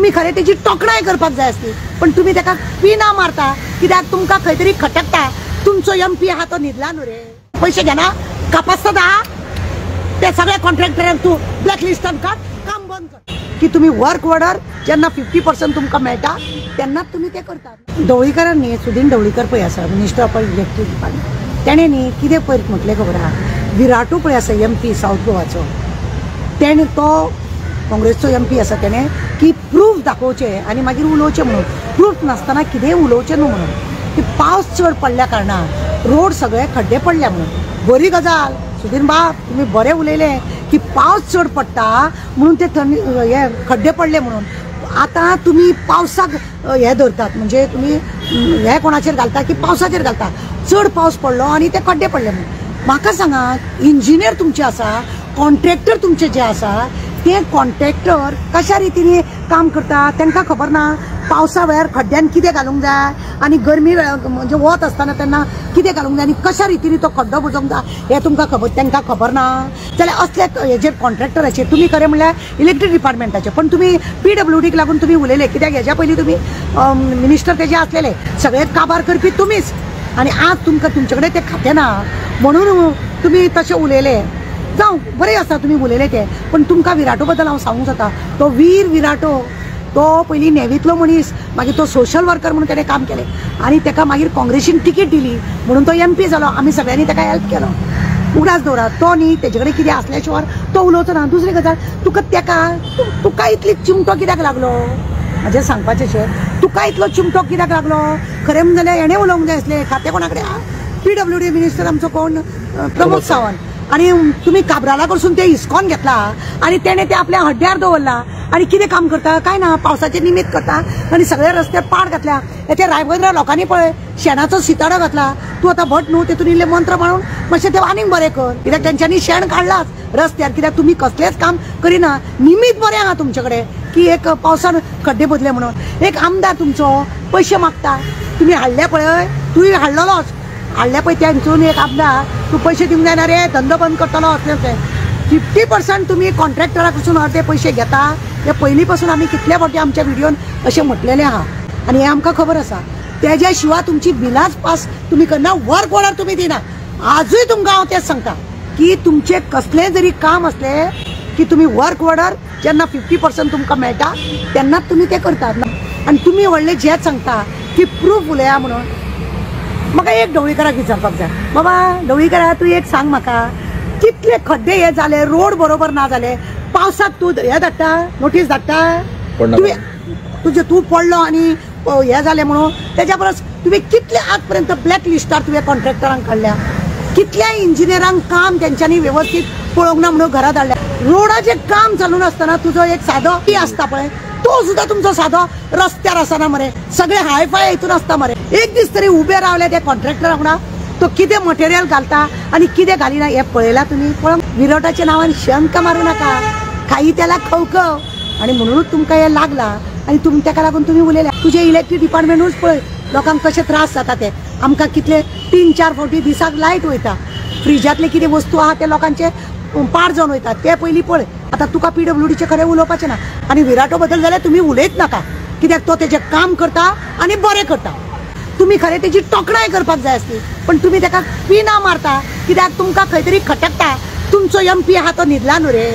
तुमी खरें तेजी तोखणाय करपाक जाय आसली, पण तुमी ताका पिना मारता कित्याक तुमकां खंय तरी खटकता. तुमचो एम पी आहा तो न्हिदला न्हू रे, पयशे घेना कापासता ते सगळे कॉन्ट्रॅक्टरांक तूं ब्लॅक लिस्टान काड, काम बंद कर. की तुमी वर्क ऑर्डर जेन्ना 50% तुमकां मेळटा तेन्नाच तुमी ते करतात. ढवळीकारान न्ही, सुदीन ढवळीकर पळय आसा मिनिस्टर ऑफ इलेक्ट्रीक डिपार्टमेंट, तेणें न्ही कितें पयर म्हटलें खबर आहा, विराटू पळय आसा एम पी सावथ गोवाचो, तेणें तो काँग्रेसचो एम पी आसा, तेणें की प्रूफ दाखोवचें आनी मागीर उलोवचें म्हणून, प्रूफ नासतना कितेंय उलोवचें न्हू म्हणून. की पावस चड पडल्या कारणान रोड सगळे खड्डे पडल्या म्हणून. बरी गजाल सुदीन बाब, तुमी बरें उलयले की पावस चड पडटा म्हणून ते थंड हे खड्डे पडले म्हणून. आतां तुमी पावसाक हे धरतात, म्हणजे तुमी हे कोणाचेर घालता की पावसाचेर घालता, चड पावस पडलो आनी ते खड्डे पडले म्हणून. म्हाका सांगा, इंजिनियर तुमचे आसा, कॉन्ट्रॅक्टर तुमचे जे आसा, ते कॉन्ट्रॅक्टर कशा रितीने काम करता तांकां खबर ना. पावसा वेळार खड्ड्यान कितें घालूंक जाय आनी गरमी वेळार म्हणजे वत आसतना तेन्ना कितें घालूंक जाय आनी कशा रितीने तो खड्डो बुजोवंक जाय हें तुमकां खबर, तांकां खबर ना. जाल्यार असले हेजेर कॉन्ट्रॅक्टराचेर तुमी खरें म्हणल्यार इलेक्ट्रीक डिपार्टमेंटाचे, पण तुमी पी डब्ल्यू डीक लागून तुमी उलयले कित्याक हेज्या पयलीं तुमी मिनिस्टर तेजे आसलेले, सगळे काबार करपी तुमीच, आनी आज तुमकां तुमचे कडेन तें खातें ना म्हणून तुमी तशें उलयले. जावं बरें आसा तुमी उलयले ते, पण तुमकां विराटो बद्दल हांव सांगूंक जाता. तो वीर विराटो, तो पयलीं नेवींतलो मनीस, मागीर तो सोशल वर्कर म्हणून तेणें काम केलें आनी ताका मागीर काँग्रेसीन तिकीट दिली म्हणून तो एम पी जालो. आमी सगळ्यांनी ताका हेल्प केलो. उगडास दवरात, तो न्ही तेजे कडेन कितें आसल्या शिवाय तो उलोवचो ना. दुसरी गजाल, तुका तेका तुका इतली चिमटो कित्याक लागलो, म्हाजें सांगपाचें अशें, तुका इतलो चिमटो कित्याक लागलो? खरें म्हण जाल्यार हेणें उलोवंक जाय आसलें. खातें कोणा कडेन आहा? पी डब्ल्यू डी मिनिस्टर आमचो कोण, प्रमोद सावंत. आनी तुमी काब्राला कडसून ते इस्कॉन घेतला आनी तेणें ते आपल्या हड्ड्यार दवरला आनी कितें काम करता काय ना, पावसाचें निमित्त करता आनी सगळे रस्त्यार पाड घातल्या. ते रायबंदरा लोकांनी पळय शेणाचो सिताडो घातला. तूं आतां भट न्हू, तेतून इल्लें मंत्र मारून मातशें तें आनीक बरें कर, कित्याक तेंच्यांनी शेण काडलाच रस्त्यार, कित्याक तुमी कसलेंच काम करिना. निमित्त बरें आहा तुमचे कडेन की एक पावसान खड्डे बदले म्हणून. एक आमदार तुमचो पयशे मागता, तुमी हाडले पळय, तुवें हाडलेलोच, हाडले पळय तेंचून एक आमदार, तूं पयशे दिवंक जायना रे, धंदो बंद करतलो असलें तें. 50% तुमी कॉन्ट्रॅक्टरा कडसून अर्दे पयशे घेता. हे पयलीं पासून आमी कितले फावटी आमच्या व्हिडियोन अशें म्हटलेलें आहा आनी हें आमकां खबर आसा. तेज्या शिवाय तुमची बिलांच पास तुमी करना, वर्क ऑर्डर तुमी दिना. आजूय तुमकां हांव तेंच सांगता की तुमचें कसलें जरी काम आसलें की तुमी वर्क ऑर्डर जेन्ना 50% तुमकां मेळटा तेन्नाच तुमी तें करतात. आनी तुमी व्हडलें जें सांगता की प्रूफ उलया म्हणून. म्हाका एक ढवळीकराक विचारपाक जाय, बाबा ढवळीकरा तूं एक सांग म्हाका, कितले खड्डे हे जाले, रोड बरोबर ना जाले, पावसाक तूं हे धाडटा, नोटीस धाडटा, तुवें तुजें तूं पडलो आनी हे जालें म्हणून. तेज्या परस तुवें कितले आजपर्यंत ब्लॅक लिस्टार तुवें कॉन्ट्रॅक्टरांक काडल्या, कितल्या इंजिनियरांक काम तेंच्यांनी वेवस्थीत पळोवंक ना म्हणून घरा धाडल्या. रोडाचें काम चालू नासतना तुजो एक सादो पी आसता पळय, तो सुद्दां तुमचो सादो रस्त्यार आसना मरे, सगळे हायफाय हितून आसता मरे. एक दीस तरी उबे रावले त्या कॉन्ट्रॅक्टरा वांगडा, तो कितें मटेरियल घालता आनी कितें घालिना हें पळयलां तुमी? पळोवंक विराटाच्या नांवान शंक मारूं नाका, खाई त्याला खवखव. आनी म्हणूनच तुमकां हें लागलां आनी तुम तेका लागून तुमी उलयल्या. तुजें इलेक्ट्रीक डिपार्टमेंटूच पळय लोकांक कशे त्रास जाता ते. आमकां कितले 3-4 फावटी दिसाक लायट वयता, फ्रिजांतले कितें वस्तू आहा ते लोकांचे पाड जावन वयता, ते पयलीं पळय. आतां तुका पी डब्ल्यू डीचें खरें उलोवपाचें ना. आनी विराटो बद्दल जाल्यार तुमी उलयत नाका, कित्याक तो तेजें काम करता आनी बरें करता. तुमी खरें तेजी तोखणाय करपाक जाय आसली, पण तुमी ताका पिना मारता कित्याक तुमकां खंय तरी खटकता. तुमचो एम पी आहा तो न्हिदला न्हू रे,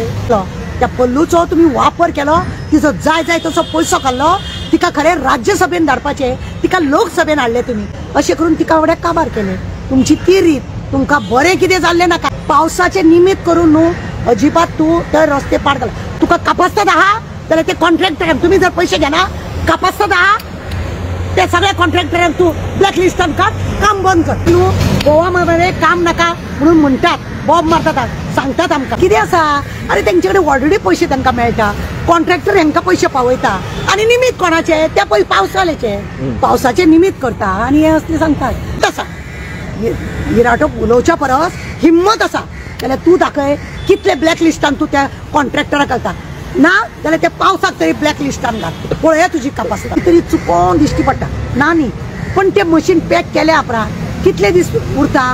त्या पल्लूचो तुमी वापर केलो, तिचो जाय जाय तसो पयसो काडलो, तिका खरें राज्यसभेन धाडपाचें, तिका लोकसभेन हाडलें तुमी, अशें करून तिका वड्याक काबार केलें. तुमची ती रीत, तुमकां बरें कितें जाल्लें नाका. पावसाचें निमित्त करून न्हू अजिबात तूं ते रस्ते पाड घाल. तुका कापासतात आहा जाल्यार ते कॉन्ट्रॅक्टरांक तुमी जर पयशे घेना, कापासतात आहा ते सगळे कॉन्ट्रॅक्टरांक तूं ब्लॅक लिस्टान काड, काम बंद कर. न्हू गोवा मध्ये काम नाका म्हणून म्हणटात, बॉम्ब मारतात, सांगतात आमकां कितें आसा. आरे तेंचे कडेन ऑलरेडी पयशे तांकां मेळटा, कॉन्ट्रॅक्टर हांकां पयशे पावयता आनी निमित्त कोणाचें, त्या पय पावसाल्याचें, पावसाचें निमित्त करता आनी हें असलें सांगतात. आसा विराटो उलोवच्या परस हिम्मत आसा जाल्यार तूं दाखय कितले ब्लॅक लिस्टान तूं त्या कॉन्ट्रॅक्टराक घालता, ना जाल्यार त्या पावसाक तरी ब्लॅक लिस्टान घाल, पळया तुजी कापासता तरी चुकोन दिश्टी पडटा ना न्ही. पण ते मशीन पॅक केल्या उपरांत कितले दीस उरता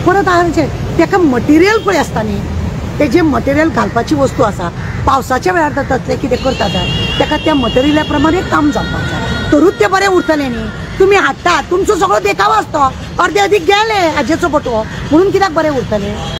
परत हांवें तेका मटेरियल पळय आसता न्ही. तेजें मटेरियल घालपाची वस्तू आसा, पावसाच्या वेळार तर तसलें कितें करता जाल्यार ताका त्या मटेरियला प्रमाणे काम जावपाक जाय, तरूच तें बरें उरतलें न्ही. तुमी हाडटा तुमचो सगळो देखावो आसता, अर्दे अदीक गेले हाजेचो बटवो म्हणून कित्याक बरें उरतलें?